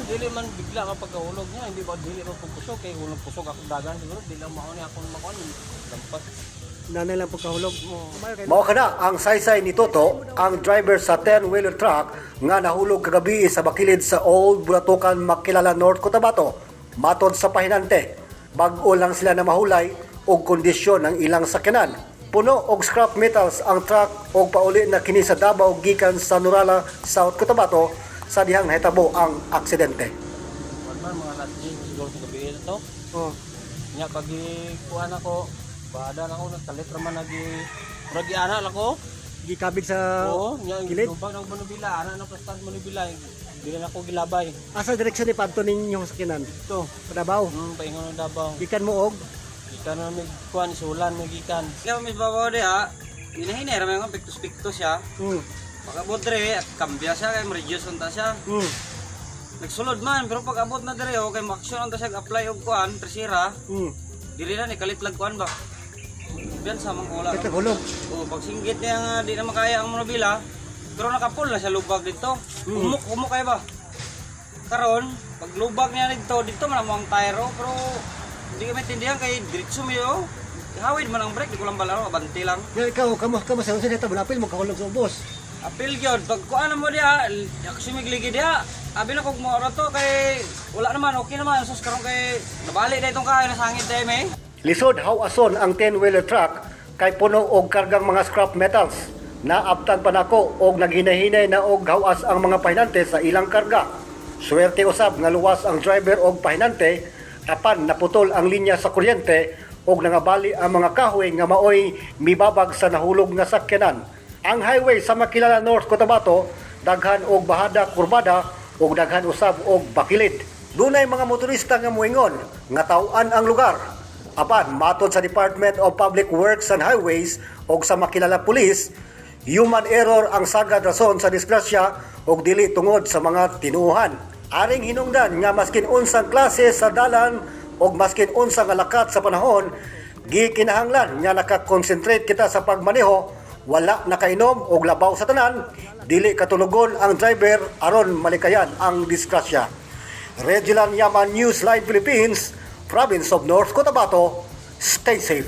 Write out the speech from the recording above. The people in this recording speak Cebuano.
Man, dili man bigla ka pagkahulog niya, hindi ba dili ba pagpusok kay hulog pusok ako dagan siguro dili lang mao ni ako makuan lampas. Nanay lang pagkahulog. Mao kana ang saysay ni Toto, ang driver sa 10-wheeler truck nga nahulog kagabi sa bakilid sa Old Bulatocan, Makilala, North Cotabato. Matod sa pahinante, bag-o lang sila na mahulay og kondisyon ng ilang sakyanan. Puno og scrap metals ang truck og pauli na kini sa Davao gikan sa Norala, South Cotabato sa dihang nahitabo ang aksidente. Kuan man mga last day siguro sa gabi ito. Oh. Nya pag kuan ako, baada na ako nagkalit ra man nagi murag ana lang ko. Gikabig sa Oo, nya kilid? lubag na manubila, ana na plastan manubila. Dili na ako gilabay. Asa direksyon ni padto ninyong sakyanan? Ito, Davao. Paingon ng Davao. Gikan mo og Gikan na mig kuan sulan mig gikan. Kaya may babaw di ha, hinahinay ramay nga piktos-piktos siya. Pag abot dire, kambya siya kay ma-reduce unta siya. Nagsulod man, pero pag abot na dire, okay, ma-action unta siya apply og kuan, tresira. Dili na ni kalit lag kuan ba. Biyan sa mang wala. Ito hulog. Oh, pag singgit niya nga di na makaya ang manobila, pero nakapul na siya lubag dito. Umok, umok kay ba? Karon, pag lubag niya dito, dito man ang tire oh, pero hindi kami tindihan kay diretso mi oh. Hawid man ang brake, di ko lang balaro, abanti lang. Ya ikaw kamo kamo sa unsa nito apil mo kahulog sa ubos. Apil gyud pag kuan mo diha, ako sumigligi diha. Abi na kog mo to kay wala naman, okay naman sus karon kay nabali na itong kahay nasangit dai may. Lisod hawason ang 10-wheeler truck kay puno og kargang mga scrap metals. Naabtan pa nako og naghinahinay na og hawas ang mga pahinante sa ilang karga. Suwerte usab nga luwas ang driver og pahinante apan naputol ang linya sa kuryente og nangabali ang mga kahoy nga maoy mibabag sa nahulog nga sakyanan. Ang highway sa Makilala, North Cotabato daghan og bahada kurbada og daghan usab og bakilid. Dunay mga motorista nga moingon nga taw-an ang lugar. Apan matod sa Department of Public Works and Highways og sa Makilala Police, human error ang sagad rason sa disgrasya og dili tungod sa mga tinuohan. Aring hinungdan nga maskin unsang klase sa dalan og maskin unsang lakat sa panahon, gikinahanglan nga nakakonsentrate kita sa pagmaneho, wala nakainom og labaw sa tanan, dili katulogon ang driver aron malikayan ang disgrasya. Regilan Yaman, News Live Philippines, Province of North Cotabato. Stay safe.